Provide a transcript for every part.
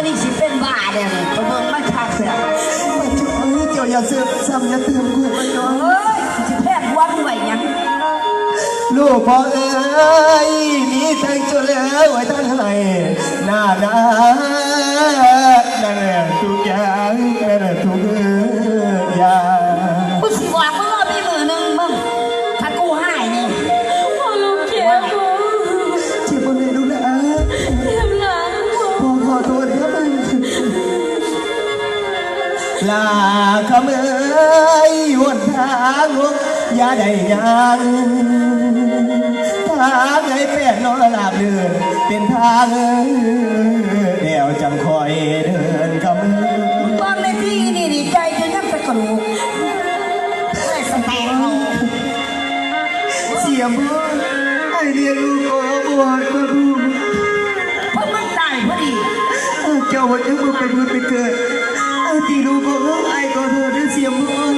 ນີ້ຊິເປັນບ້າແລ້ວນີ້ ຂ້ອຍເບິ່ງມັນຄັກແລ້ວ. ເຈົ້າຢ່າເສີມຊ້ຳຢ່າຕື່ມກູ ເອີຍ ຊິແພງຫົວມຶງໄວ້ຫຍັງ? ລູກພໍ່ເອີຍ ມີທັງຈົນແລ້ວໄວ້ທັງໃຫ້ ໜ້ານາ ນັ້ນແຫຼະທຸກຢ່າງ ນັ້ນແຫຼະທຸກຢ່າງ. ກູຊິບອກມຶງເດີ ມີມື້ໜຶ່ງມຶງ ຖ້າກູຮ້າຍນີ້ ພໍ່ລູກເຈັບ ເຈັບບໍ່ແມ່ລູກຫຼ້າ ເຈັບຫຼາຍ ພໍ່ຂໍໂທດເດີ. ຫຼ້າຄຳເອີຍ ຫົນທາງລົງຢ່າໄດ້ຍ່າງ ທາງໃດແປດລໍ້ລາບລື່ນ ເປັນທາງແດວຈັ່ງຄ່ອຍເດີນຄຳເອີຍ. ຟັງໃນທີ່ນີ້ນີ້ ໃຈເຈົ້າຍັງແຕ່ກະດູກ ບໍ່ໄດ້ສະແຕກເຂົາ. ສຽມພອນ ອ້າຍລ້ຽງລູກກໍບໍ່ຮອດຄວາມຮູ້ ເພາະມັນຕາຍພໍດີ. ເຈົ້າບໍ່ຍັງບໍ່ໄປຜຸດໄປເກີດ ອ້າຍຕີລູກຂອງເຮົາ ອ້າຍຂໍໂທດເດີສຽມພອນ.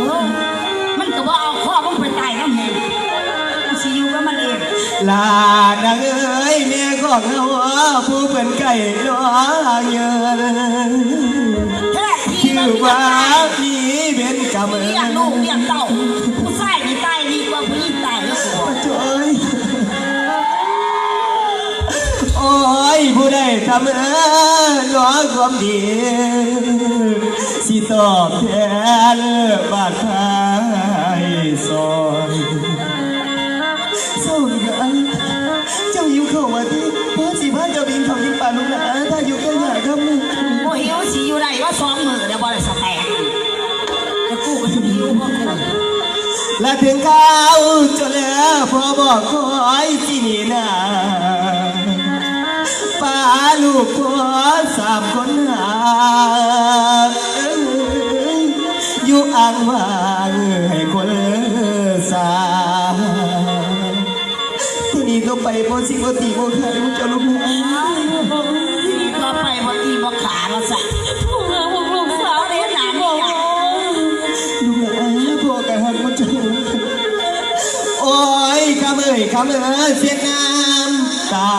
ໂອ້ ມັນກໍບໍ່ເອົາພໍ່ມຶງໄປຕາຍນຳແຮງ ມັນຊິຢູ່ກັບມັນເອງ. ຫຼ້ານາງເອີຍ ແມ່ຂອງເຮົາ ຜູ້ເພິ່ນໃກ້ລໍເຍີນ ແທ້ທີ່ ຖືວ່າມີເວນກຳ ລ້ຽງລູກລ້ຽງເຕົ້າ ຜູ້ຊາຍນີ້ຕາຍດີກວ່າຜູ້ຍິງຕາຍເດີ. ໂອ້ຍ ໂອ້ຍ ຜູ້ໃດທຳເອີນໍຄວາມດີ ຊິຕອບແທນບາດພາຍສອນ. ເສົ້ານີ້ລະ ເຈົ້າຫິວເຂົ້າຫວາຕິ? ພໍ່ຊິພາເຈົ້າໄປກິນເຂົ້າກິນປາລູກຫຼ້າ ຖ້າຢູ່ໃກ້ຫຍ້າຄຳ. ບໍ່ຫິວ ຊິຢູ່ໄດ້ວ່າສອງມື້ແລ້ວ ບໍ່ໄດ້ສະແຕກ ແຕ່ກູກໍຊິໄປຢູ່ບໍ່ກູ. ລະເຖິງຄາວຈົນແລ້ວ ພໍ່ບອກຄອຍຊິໜີໜ້າ ປາລູກພໍ່ສາມຄົນຫາ ຢູ່ອ້າງວາງໃຫ້ຄົນສາ. ທີນີ້ຕໍ່ໄປພໍ່ຊິບໍ່ຕີບໍ່ຂ້າເດີເຈົ້າລູກເອີຍ. ທີນີ້ຕໍ່ໄປບໍ່ຕີບໍ່ຂ້າວ່າຊັ້ນ. ພວກເຮົາ ພວກລູກສາວ ເຮັດໜ້າມີຫຍັງ? ລູກເອີຍ ພໍ່ກໍຮັກເຈົ້າ. ໂອ້ຍ ຄຳເອີຍ ຄຳເອີຍ ເຊັດນ້ຳຕາ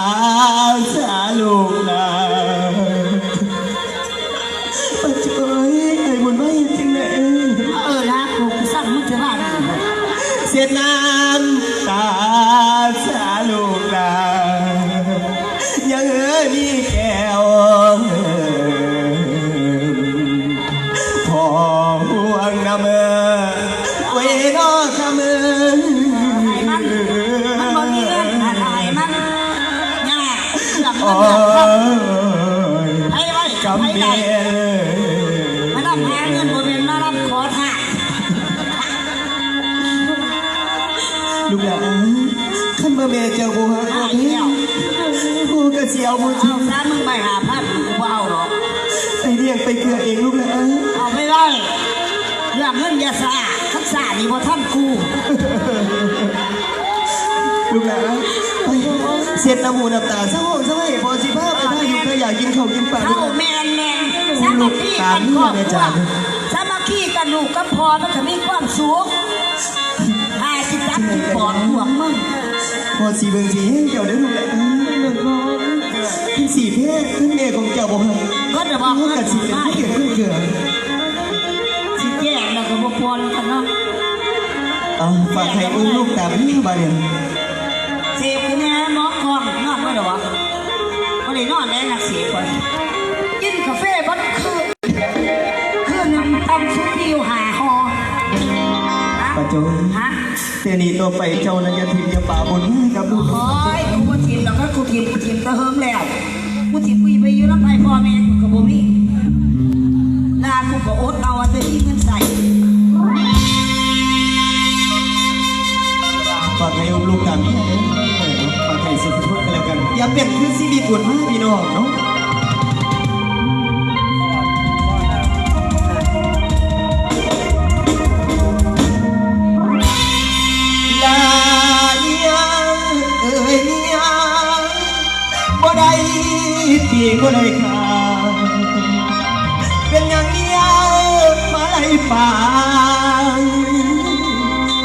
ຊາລູກຫຼ້າ. ປາຈ້ອຍ ໄອ້ບຸນມາເຮັດຈັ່ງໃດ? ເອີ ລາກູ ກູສັ່ງມຶງຈະວ່າ ເຊັດນ້ຳຕາຊາລູກຫຼ້າ ຍັງມີແກ້ວ ພໍ່ຫ່ວງນຳ ໂອ້ຍ ນ້ອງຄຳເອີຍ ໃຫ້ມັນ ມັນບໍ່ມີເງິນ ໃຫ້ມັນຍາກ ເລື່ອງເງິນເລື່ອງຄຳ ໂອ້ຍ ໃຜໄວ ໃຜໄດ້ ມານຳຫາເງິນ ບໍ່ແມ່ນມານຳຂໍທານ. ລູກຫຼ້າ ຄັນວ່າແມ່ເຈົ້າບໍ່ຮັກ ເອົາອີກແລ້ວ ພໍ່ກໍຊິເອົາບໍ່ ເອົາຊະ ມຶງໃບຫ້າພັນ ກູບໍ່ເອົາດອກ ໄປລ້ຽງໄປເກືອເອງລູກຫຼ້າ ເອົາໄປໄວ້ ເລື່ອງເງິນຢ່າຊ້າ ຄັນຊ້ານີ້ບໍ່ທັນກູ. ລູກຫຼ້າ ໄປ ເຊັດນ້ຳຫູນ້ຳຕາຊະ ຮ້ອງຊະໄວ້ ພໍ່ຊິພາໄປຫາຢູ່ໄປຢາກກິນເຂົ້າກິນປາ ເຂົ້າ ແມ່ນໆ ສາມັກຄີກັນຄອບຄົວ ສາມັກຄີກັນລູກກັບພໍ່ ມັນກໍມີຄວາມສຸກ. ຂ້າຊິຈັບຕິດປອດພວກມຶງ ພໍ່ຊິເບິ່ງຊິແຍງເຈົ້າເດີລູກຫຼ້າ ເບິ່ງບໍ່ ຄືຊິແທ້ ຄືແມ່ຂອງເຈົ້າບໍ່ຮັກ ເພິ່ນນະບອກ ເຮົາກໍຊິເປັນຜູ້ເຮັດຜູ້ເກືອ ຊິແຍກແລ້ວກໍບໍ່ປ່ອນກັນເນາະ. ເອົາ ຝາກໃຫ້ອຸ້ມລູກຕາມເດີບາດນີ້ ເສບຄືແມ່ນອນກ້ອງ ນອນບໍ່ດອກ ບໍ່ໄດ້ນອນແລ້ວ ນັກເສບ ກິນກາເຟເບິດຄືນ ຄືໜຶ່ງຕຳສຸກີຢູ່ຫ້າຫໍ່. ປາໂຈຍ ຮະ? ແຕ່ນີ້ຕໍ່ໄປເຈົ້ານະຢ່າຖິ້ມຢ່າປະປົນກັບລູກ. ໂອ້ຍ ກູບໍ່ຖິ້ມດອກ ຄັນກູຖິ້ມ ກູຖິ້ມແຕ່ເຫິງແລ້ວ. ກູຊິໄປຢູ່ນຳໃຜ ພໍ່ແມ່ກູກໍບໍ່ມີ ລາກູກໍອົດເອົາ ວ່າແຕ່ມີເງິນໃຊ້. ຝາກໃຫ້ອຸ້ມລູກຕາມເດີ ຝາກໃຫ້ສຸກທຸກຄົນກັນແລ້ວກັນ ຢ່າເປັນຄືຊີວິດບຸນມາພີ່ນ້ອງເນາະ. ລາເມຍເອີຍເມຍ ບໍ່ໄດ້ປີບໍ່ໄດ້ຂາ ເປັນຫຍັງເມຍມາໄລ່ປາ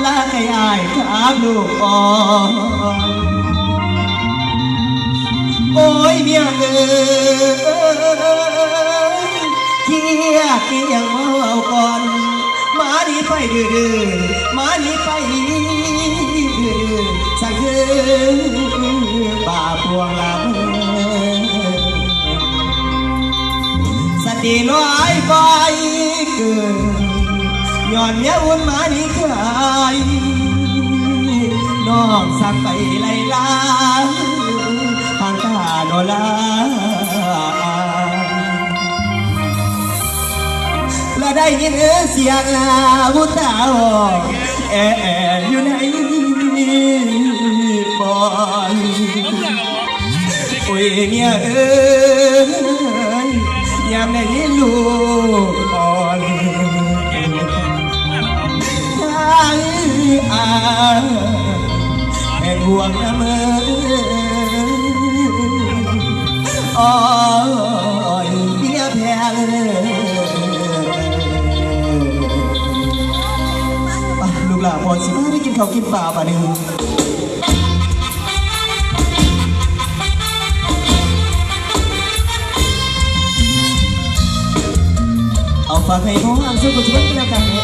ລາໃຫ້ອ້າຍກັບລູກອ່ອນ ໂອ້ຍເມຍເອີຍ. ຍັງເວົ້າກ່ອນ ມານີ້ໄປດື້ໆ ມານີ້ໄປດື້ໆ ສັງຄືປ່າພວງລຳ ສະຕິລອຍໄປເກີນ ຍ້ອນເມຍອຸ່ນມານີ້ເຄີຍ ນ້ອງສັກໄປໄລ່ລາ ທາງຕາໂນລາ ລະໄດ້ຍິນສຽງຜູ້ສາວ ແອໆ ຢູ່ໃນບ່ອນ ໂອ້ຍ ເມຍເອີຍ ຍາມໄດ້ຍິນລູກອ່ອນ ແພງຫ່ວງນຳເອີຍ ໂອ້ຍ ເມຍແພງເອີຍ ໄປ ລູກຫຼ້າ ພໍ່ຊິພາໄປກິນເຂົ້າກິນປາບາດນີ້. ເອົາຝາກໃຫ້ພໍ່ຮ່າງສຸກຄົນກໍແລ້ວກັນເດີ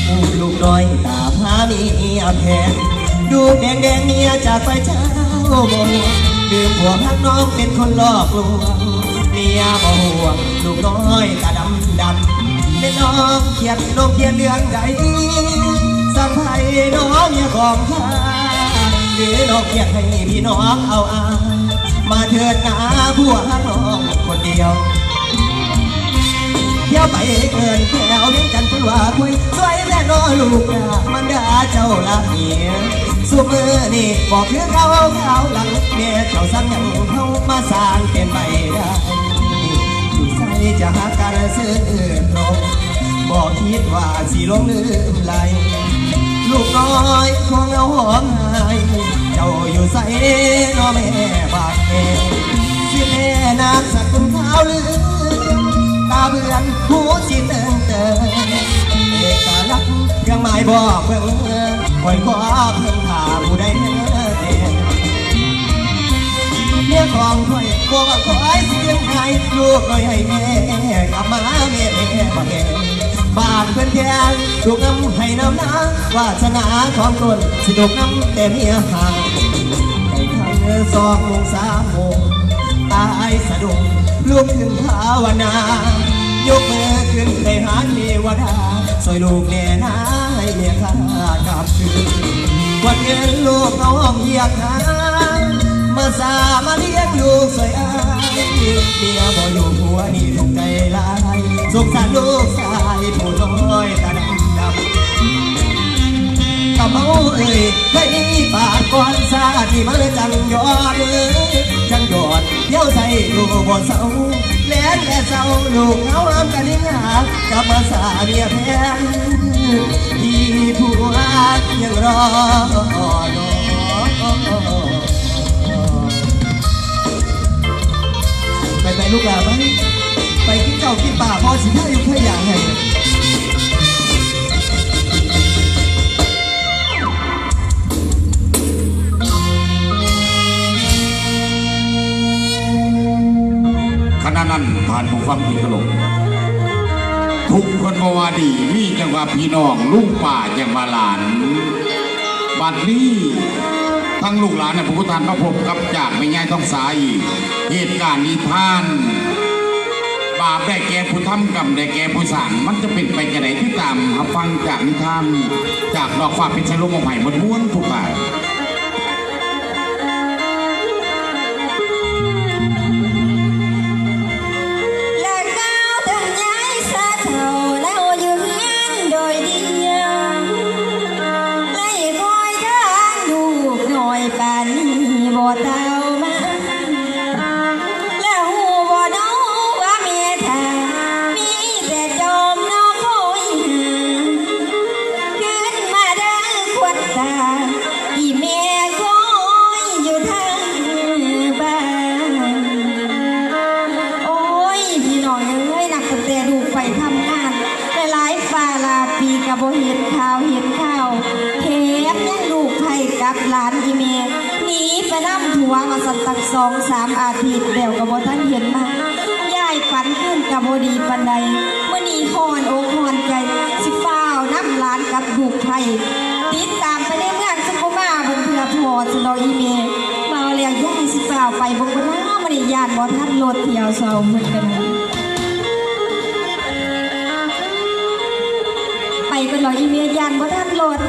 ອູ້ລູກນ້ອຍຕາພາເມຍແພງ ດູກແດງໆ ເມຍຈາກໄປເຈົ້າບໍ່ ລືມຜົວຮັກນ້ອງເປັນຄົນຫຼອກລວງ ເມຍບໍ່ຫ່ວງ ລູກນ້ອຍຕາດຳໆ ແມ່ນນ້ອງຄຽດ ນ້ອງຄຽດເລື່ອງໃດ ສັງໃຜນ້ອງເມຍຂອງຂ້າ ຫຼືນ້ອງຄຽດໃຫ້ພີ່ນ້ອງເອົາອາຍ ມາເທີດນາ ຜົວຮັກນ້ອງຄົນດຽວ ດຽວໄປເອີ້ນແຖວວຽງຈັນ ເພິ່ນວ່າຄຸຍ ຊ່ວຍແດ່ນ້ອລູກ ມານດາເຈົ້າລະເມຍ ຊຸມື້ນີ້ບໍ່ຄືເກົ່າຄາວຫຼັງ ແມ່ເຈົ້າສັ່ງຫຍັງເຮົາມາສ້າງເປັນໄປໄດ້ ຢູ່ໃສຈະຫາກັນສືບຕໍ່ ບໍ່ຄິດວ່າຊິຫຼົງລືມໄຫຼ ລູກນ້ອຍຂອງເຮົາຮ້ອງໄຫ້ ເຈົ້າຢູ່ໃສນໍແມ່ບາກແກ້ວ ຊິແລນາມສະກຸນຂາວເຫຼືອງ ຕາເບືອນຫູຊິເຕີງເຕີງ ເອກະລັກເຄື່ອງໝາຍບອກເບິ່ງ ຂ້ອຍຂໍເພິ່ງພາຜູ້ໃດແດ່ ເມຍຂອງຂ້ອຍບໍ່ວ່າຂ້ອຍຊິເປັນໃຜ ລູກນ້ອຍໃຫ້ແມ່ກັບມາແມ່ບໍ່ແກ່ ບ້ານເພິ່ນແພງ ລູກນຳໄຮ່ນຳນາ ວາສະໜາຂອງຕົນ ຊິຕົກນຳແຕ່ເມຍຫ່າງ ໃຫ້ທັງສອງໂມງສາມໂມງ ອາຍສະດຸ້ງລຸກຂຶ້ນພາວະນາ ຍົກມືຂຶ້ນໄປຫາເທວະດາ ຊ່ວຍລູກແດ່ນາ ໃຫ້ເມຍຂ້າກັບຄືນ ວັນເງິນລູກນ້ອງຮຽກຫາ ມາສາມາລ້ຽງລູກຊ່ວຍອາຍ ເມຍບໍ່ຢູ່ຜົວນີ້ທຸກໃຈຫຼາຍ ສົງສານລູກຊາຍຜູ້ນ້ອຍຕາດຳໆ ກະເມົາເອີຍ ເຄີຍມີປານກ່ອນຊາດນີ້ມາຈັງຍອດ ຈັງຍອດ ດຽວໃສ່ຢູ່ບໍ່ເຊົາ ແລງແລເຊົ້າ ລູກເຮົາຫ້າມກະນິງຫາ ກັບມາສາເມຍແພງ ທີ່ຜົວຍັງລໍ ໄປໆ ລູກຫຼ້າໄປ ໄປກິນເຂົ້າກິນປາ ພໍ່ຊິພາຢູ່ພາຢາໃຫ້. ຂະນະນັ້ນ ທ່ານຜູ້ຟັງທີ່ເຄົາລົບ ທຸກຄົນບໍ່ວ່າດີ ມີຈັ່ງວ່າພີ່ນ້ອງ ລຸງປ້າຈັ່ງວ່າຫຼານ. ບັດນີ້ ທັງລູກຫຼານ ແລະ ຜູ້ຄົນທ່ານມາພົບກັບຈາກແມ່ຍາຍທອງສາອີກ ເຫດການນິທານ ບາບໄດ້ແກ່ຜູ້ທຳ ກຳໄດ້ແກ່ຜູ້ສ້າງ ມັນຈະເປັນໄປຈັ່ງໃດ ຕິດຕາມຮັບຟັງຈາກນິທານ ຈາກດອກຟ້າເປັນສາຍລົມມອບໃຫ້ມ່ວນໆ ທຸກທ່ານ. ລະກ່າວເຖິງຍາຍສາເຖົ້າ ລາວຢູ່ເຮືອນໂດຍດຽວ ໄລ່ຄອຍທາງລູກນ້ອຍປານນີ້ບໍ່ເຕົາມາ ລະຮູ້ບໍ່ເນາະວ່າແມ່ທ່າ ມີແຕ່ຈອມນອນຄອຍຫາ ຄືນມາເດີຂວັນຕາ ອີ່ແມ່ຄອຍຢູ່ທາງບ້ານ. ໂອ້ຍ ພີ່ນ້ອງເອີຍ ນັບຕັ້ງແຕ່ລູກໄປທຳງານ ຫຼາຍໆ ຟ້າຫຼາຍປີກະບໍ່ເຫັນຂ່າວເຫັນຄາວ ແຖມຍັງລູກໄຜ່ກັບຫຼານອີ່ແມ່ໜີໄປນຳ ຕົວວ່າຊັ້ນ ຕັ້ງສອງສາມອາທິດແລ້ວກໍບໍ່ທັນເຫັນມາ. ຍາຍຝັນຄືນກໍບໍ່ດີປານໃດ. ມື້ນີ້ຮ້ອນອົກຮ້ອນໃຈ ຊິຟ້າວນຳຫຼານກັບລູກໄພ ຕິດຕາມໄປໃນເມືອງສຸຂຸມາເບິ່ງເທື່ອພໍ້ຊັ້ນດອກອີ່ແມ່. ເວົ້າແລ້ວຍາຍຊິຟ້າວໄປເບິ່ງກ່ອນນາ ມື້ນີ້ຢ້ານບໍ່ທັນລົດທ່ຽວເຊົາເພິ່ນກໍໄດ້. ໄປກ່ອນດອກອີ່ແມ່ ຢ້ານບໍ່ທັນລົດ.